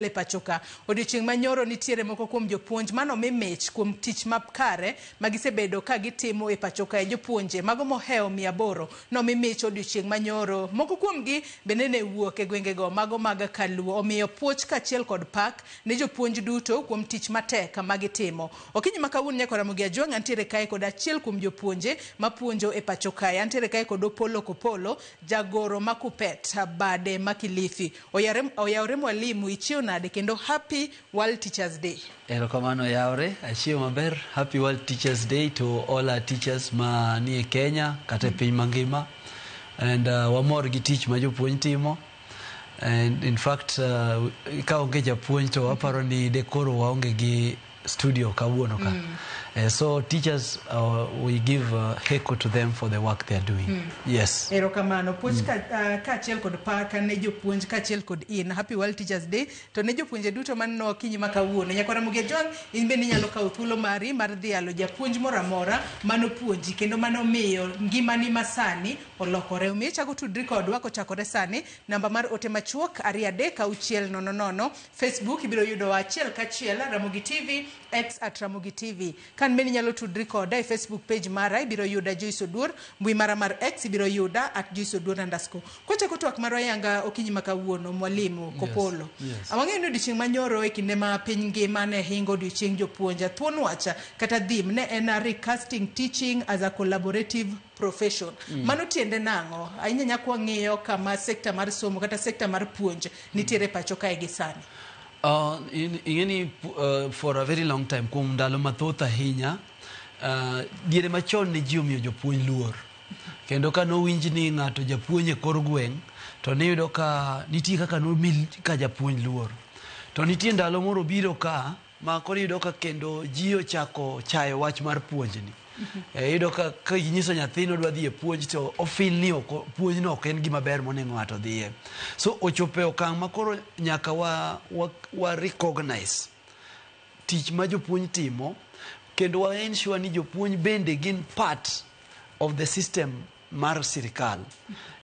E pachoka odiochieng' manyoro nitiere moko kuom jopuonj manomi mich kuom tich makare magisebedo ka gitimo e pachoka. E jopuonje mago mohewo 800 nomi mich odiochieng' manyoro. Moko kuomgi bende ne wuok e gwengego mago mag Kaluo. Omiyo puoch kaachiel kod pak ne jopuonj duto kuom tich matek magitimo. Okinyi ma kawuono, nyaka Ramogi Ajwang', antiere kae kod achiel kuom jopuonje mapuonjo e pacho kae. Antiere kae kod Opolo Kopolo, jagoro ma Kupet bade ma Kilifi. Oyawre mwalimu, ichiew nade kendo happy World Teachers Day. Erokamano yawre, achiew maber. Happy World Teachers Day to all our teachers ma nie Kenya kata e piny mangima. And wamor gi tich ma jopuonj timo. And in fact, ka onge japuonj to waparo ni de koro waonge gi studio kawuono ka. So teachers, we give heko to them for the work they are doing. Yes. Erokamano. Puoch kaachiel kod pak ne jopuonj kaachiel kod in. Happy World Teachers Day to ne jopuonje duto maneno okinyi ma kawuono. Nyaka Ramogi Ajwang', in bende inyalo kawo thuolo mari mar dhialo japuonj moro amora manopuonji kendo manomiyo ngimani masani olokore. Omiyo ichako tudri kodwa kochakore sani, namba mar ote machuok 23600. Facebook ibiro yudowa achiel kachiel Ramogi TV, X @RamogiTV. Kan bende inyalo tudri koda e Facebook page mara, ibiro yuda Joyce Oduor, mbui mara mar X ibiro yuda @JoyceOduor_. Kwachako twak marwa yanga okinyi ma kawuono, mwalimu Kopolo. Yes. Wang'eyo ni odiochieng' manyoro e kinde ma piny ngima ne hingo odiochieng' jopuonj, thuon wach kata theme ne en "Recasting teaching as a collaborative profession". Mano tiende nang'o? Ahinya nyaka wang'iyo kama sekta mar somo kata sekta mar puonj nitiere pacho kae gi sani. Ing'eni for a very long time, kuom ndalo mathoth ahinya, diere machon ne ji omiyo jopuonj luor kendo ka nowinj ni ng'ato japuonj e kor gweng' to niyudo ka nitie kaka nomi ka japuonj luor. To nitie ndalo moro biro ka ma koro iyudo ka kendo ji ochako chayo wach mar puonjni. Iyudo ka inyiso nyathi ni odwa dhi e puonj to ofeel ni ok puonjno ok en gima ber monego ng'ato dhiye. So ochopo e okang' ma koro nyaka wa recognize tich ma jopuonj timo kendo wa ensure ni jopuonj bende gin part of the system mar sirikal.